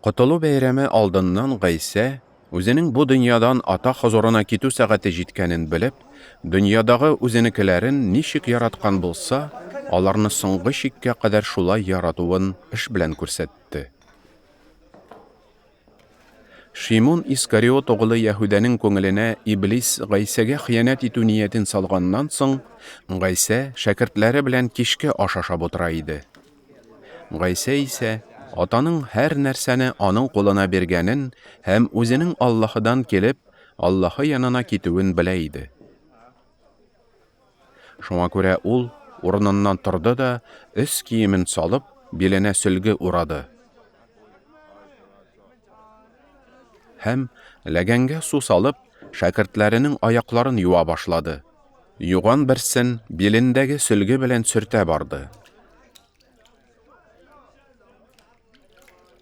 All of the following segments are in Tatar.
Котылу бәйрәме алдыннан Гайсә, үзенең бу дөньядан Ата хозурына китү сәгате җиткәнен белеп, дөньядагы үзенекеләрен ничек яраткан булса, аларны соңгы чиккә кадәр шулай яратуын эш белән күрсәтте. Шимун Искариот угылы Яһүдәнең күңеленә Иблис Гайсәгә хыянәт итү ниятен салганнан соң, Гайсә шәкертләре белән кичке аш ашап утыра иде. Гайсә исә Атаның һәр нәрсәне аның кулына биргәнен һәм үзенең Аллаһыдан килеп, Аллаһы янына китүен белә иде. Шуңа күрә ул урыныннан торды да, өс киемен салып, биленә сөлге урады. Һәм, ләгәнгә су салып, шәкертләренең аякларын юа башлады. Юган берсен билендәге сөлге белән сөртә барды.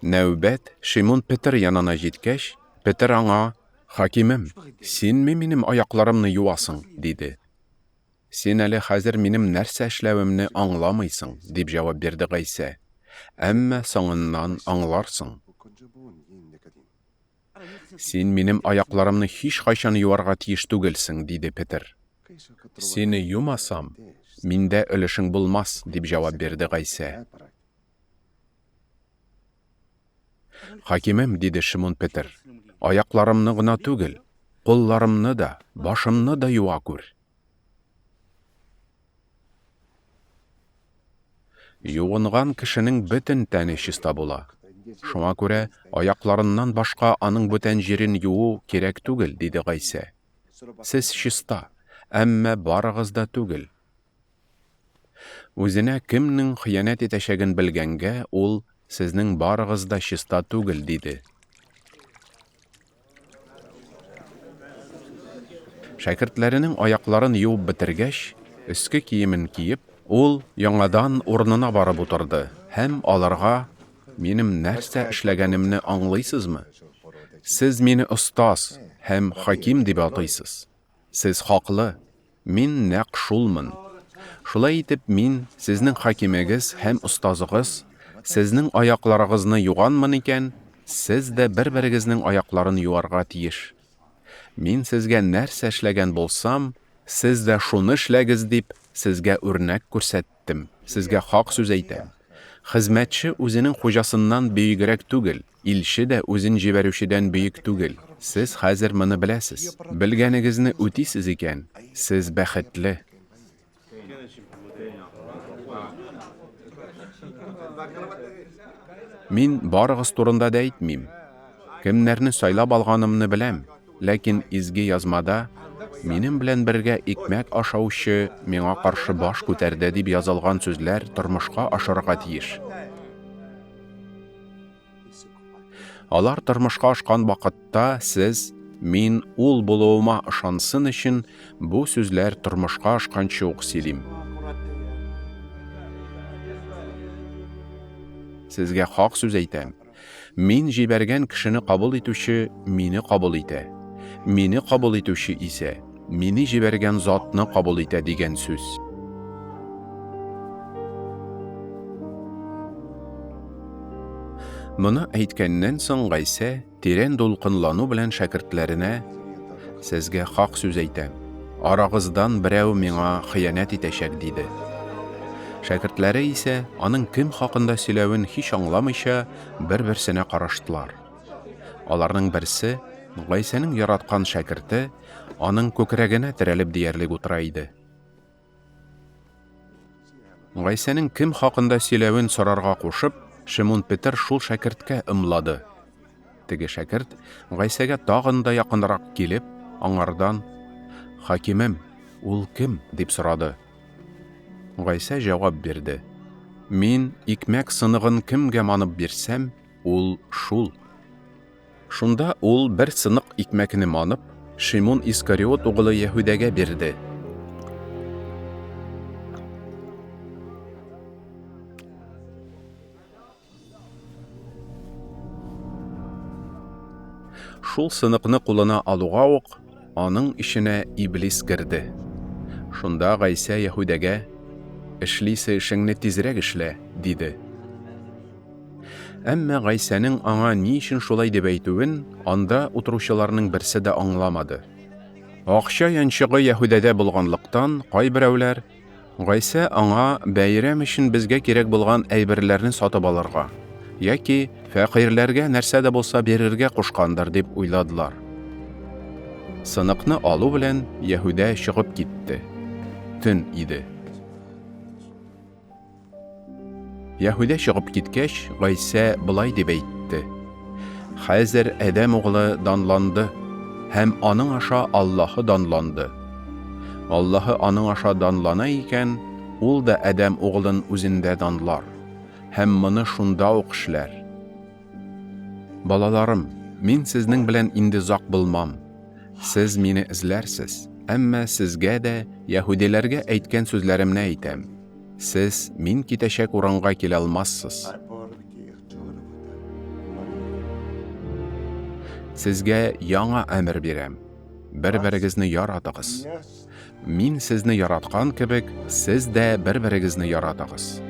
Нәүбәт Шимун Петер янына җиткәч, Петер аңа, Хакимем, синме минем аякларымны юасың? диде. Син әле хәзер минем нәрсә эшләвемне аңламыйсың, дип җавап бирде Гайсә. Әмма соңыннан аңларсың. Син минем аякларымны һичкайчан юарга тиеш түгелсең, диде Петер. Сине юмасам, миндә өлешең булмас, дип җавап бирде Гайсә. Хакимем, диде Шимун Петер, аякларымны гына түгел, кулларымны да, башымны да юа күр. Юынган кешенең бөтен тәне чиста була. Шуңа күрә аякларыннан башка аның бүтән җирен юуу кирәк түгел, диде Гайсә. Сез чиста, әмма барыгыз да түгел. Үзенә кемнең хыянәт итәчәген белгәнгә, ул, Сезнең барыгыз да чиста түгел, диде. Шәкертләренең аякларын юып бетергәч, өске киемен киеп, ул яңадан урынына барып утырды һәм аларга, Минем нәрсә эшләгәнемне аңлыйсызмы? Сез мине остаз һәм хаким дип атыйсыз. Сез хаклы, мин нәкъ шулмын. Шулай итеп, мин, сезнең хакимегез һәм остазыгыз, сезнең аякларыгызны юганмын икән, сез дә бер-берегезнең аякларын юарга тиеш. Мин сезгә нәрсә эшләгән булсам, сез дә шуны эшләгез дип, сезгә үрнәк күрсәттем, сезгә хак сүз әйтәм. Хезмәтче үзенең хуҗасыннан бөегрәк түгел, Илче дә үзен җибәрүчедән бөек түгел. Сез хәзер моны беләсез. Белгәнегезне үтисез икән, сез бәхетле. Мин барыгыз турында да әйтмим. Кемнәрне сайлап алганымны беләм, ләкин Изге Язмада, Минем белән бергә икмәк ашаучы миңа каршы баш күтәрде дип язылган сүзләр тормышка ашырга тиеш. Алар тормышка ашкан вакытта сез мин ул булуыма ышансын өчен бу сүзләр тормышка ашканчы ук сөйлим. Сезгә хак сүз әйтәм. Мин җибәргән кешене кабул итүче мине кабул итә. Мине кабул итүче исә мине җибәргән затны кабул итә дигән сүз. Моны әйткәннән соң Гайсә тирән дулкынлану белән шәкертләренә: Сезгә хак сүз әйтәм, арагыздан берәү миңа хыянәт итәчәк, диде. Шәкертләре исә аның кем хакында сөйләвен һич аңламыйча, бер-берсенә караштылар. Аларның берсе, Гайсәнең яраткан шәкерте, аның күкрәгенә терәлеп диярлек утыра иде. Гайсәнең кем хакында сөйләвен сорарга кушып, Шимун Петер шул шәкерткә ымлады. Теге шәкерт Гайсәгә тагын да якынрак килеп, аңардан: "Хакимем, ул кем?" дип сорады. Гайсә җавап бирде: "Мин икмәк сыныгын кемгә манып бирсәм, ул шул". Шунда ул бер сынык икмәкне манып, Шимун Искариот угылы Яһүдәгә бирде. Шул сыныкны кулына алуга ук, аның эченә иблис керде. Шунда Гайсә Яһүдәгә: "Эшлисе эшеңне тизрәк эшлә", диде. Әмма Гайсәнең аңа ни өчен шулай дип әйтүен анда утыручыларның берсе дә аңламады. Акча янчыгы Яһүдәдә булганлыктан, кайберәүләр, Гайсә аңа бәйрәм өчен безгә кирәк булган әйберләрне сатып алырга яки фәкыйрьләргә нәрсә дә булса бирергә кушкандыр дип уйладылар. Сыныкны алу белән Яһүдә чыгып китте. Төн иде. Яһүдә чыгып киткәч, Гайсә болай дип әйтте: Хәзер Адәм углы данланды, һәм аның аша Аллаһы данланды. Аллаһы аның аша данлана икән, ул да Адәм углын үзендә данлар, һәм моны шунда ук эшләр. Балаларым, мин сезнең белән инде озак булмам. Сез мине эзләрсез, әмма сезгә дә яһүдиләргә әйткән сүзләремне әйтәм. Сез мин китәчәк урынга килә алмассыз. Сезгә яңа әмер бирәм. Бер-берегезне яратыгыз. Мин сезне яраткан кебек, сез дә бер-берегезне яратыгыз.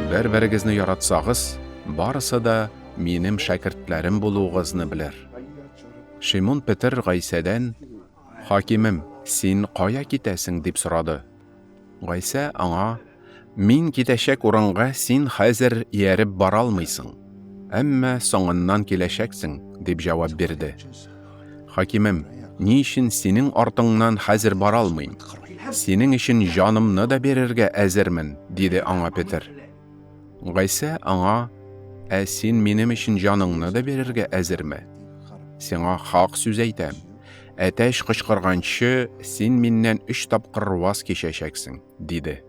Бер-берегезне яратсагыз, барысы да минем шәкертләрем булуыгызны белер. Шимун Петер Гайсәдән, Хакимем, син кая китәсең? дип сорады. Гайсә аңа, Мин китәчәк урынга син хәзер ияреп бара алмыйсың, әмма соңыннан киләчәксең, дип җавап бирде. Хакимем, ни өчен синең артыңнан хәзер бара алмыйм? Синең өчен җанымны да бирергә әзермен, диде аңа Петер. Гайсә аңа, Ә син минем өчен җаныңны да бирергә әзерме? Сиңа хак сүз әйтәм, әтәч кычкырганчы, син миннән өч тапкыр ваз кичәчәксең, диде.